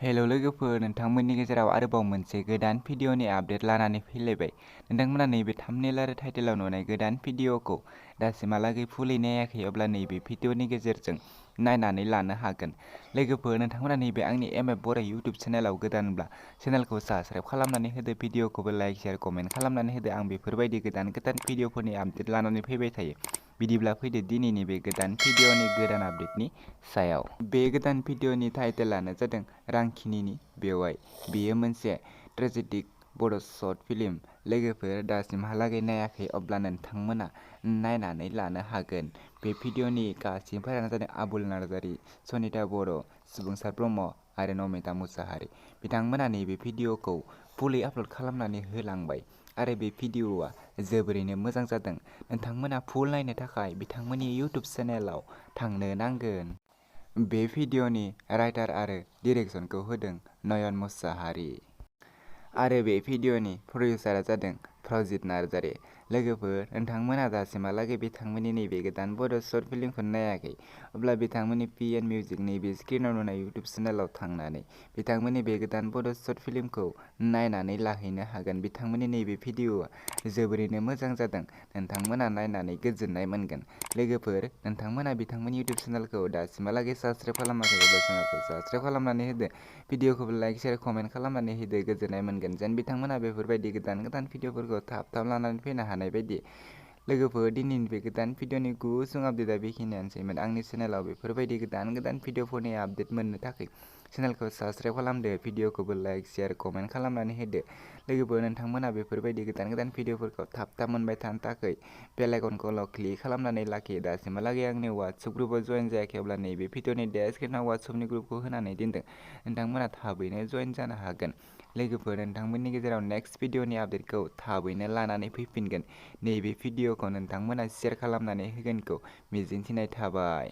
Hello लोगोफोर, नोंथांमोननि गेजेराव आरोबाव मोनसे गोदान भिडिअनि आपडेट लानानै फैलायबाय। नोंथांमोना नैबे थाम्बनेल आरो टाइटेलाव नुनाय गोदान भिडिअखौ दासिमहालागै फुलै नायाखै, अब्ला नैबे भिडिअनि गेजेरजों नायनानै लानो हागोन। लोगोफोर, नोंथांमोना नैबे आंनि एम एफ बर' इउटुब चेनेलाव गोदानब्ला चेनेलखौ साबस्क्राइब खालामनानै होदो, भिडिअखौबो लाइक, शेयार, कमेन्ट खालामनानै होदो। आं बेफोरबायदि गोदान भिडिअफोरनि आपडेट लानानै फैबाय थायो। बिदिब्ला फैदो दिनैनि बे गोदान भिडिअनि गोदान आपडेटनि सायाव। बे गोदान भिडिअनि टाइटेलानो जादों रांखिनिनि बेवाइ। बेयो मोनसे ट्रेजेडिक बर' शर्ट फिल्म। लोगोफोर, दासिमहालागै नायाखै, अब्ला नोंथांमोना नायनानै लानो हागोन। बे भिडिअनि गासिनोफोरानो जादों आबुल नार्जारि, सनिता बर', सुबुंसार ब्रह्म आरो नमिता मुसाहारि। बिथांमोना नैबे भिडिअखौ फुलै आपल'ड खालामनानै होलांबाय आरो बे भिडिअआ जोबोरैनो मोजां जादों। नोंथांमोना फुल नायनो थाखाय बिथांमोननि इउटुब चेनेलाव थांनो नांगोन। बे भिडिअनि राइटार आरो डिरेक्सनखौ होदों नयन मुसाहारि आरो बे भिडिअनि प्रडिउसारआ जादों प्रजित नार्जारि। लोगोफोर, नोंथांमोना दासिमहालागै बिथांमोननि नैबे गोदान बर' शर्ट फिल्मखौ नायाखै, अब्ला बिथांमोननि पिएन मिउजिक नैबे स्क्रिनाव नुनाय इउटुब चेनेलाव थांनानै बिथांमोननि बे गोदान बर' शर्ट फिल्मखौ नायनानै लाहैनो हागोन। बिथांमोननि नैबे भिडिअआ जोबोरैनो मोजां जादों। नोंथांमोना नायनानै गोजोननाय मोनगोन। लोगोफोर, नोंथांमोना बिथांमोननि इउटुब चेनेलखौ दासिमहालागै साबस्क्राइब खालामाखै, अब्ला चेनेलखौ साबस्क्राइब खालामनानै होदो, भिडिअखौबो लाइक, शेयार, कमेन्ट खालामनानै होदो। गोजोननाय मोनगोन जेन बिथांमोना बेफोरबायदि गोदान भिडिअफोरखौ थाब लानानै फैनो हानाय बायदि। लोगोफोर, दिनैनि बे गोदान भिडिअनि गुसुं आपडेटआ बेखिनियानोसैमोन। आंनि चेनेलाव बेफोरबायदि गोदान भिडिअफोरनि आपडेट मोननो थाखाय चेनेलखौ साबस्क्राइब खालामदो, भिडिअखौबो लाइक, शेयार, कमेन्ट खालामनानै होदो। लोगोफोर, नोंथांमोना बेफोरबायदि गोदान भिडिअफोरखौ थाब मोनबाय थानो थाखाय बेल आइकनखौल' क्लिक खालामनानै लाखि। दासिमहालागै आंनि वाट्सएप ग्रुपआव जइन जायाखै, अब्ला नैबे भिडिअनि डेस्क्रिप्शनाव वाट्सएपनि ग्रुपखौ होनानै दोनदों। नोंथांमोना थाबैनो जइन जानो हागोन। लोगोफोर, नोंथांमोननि गेजेराव नेक्स्ट भिडिअनि आपडेटखौ थाबैनो लानानै फैफिनगोन। नैबे भिडिअखौ नोंथांमोना शेयार खालामनानै होगोनखौ मिजिंथिनाय थाबाय।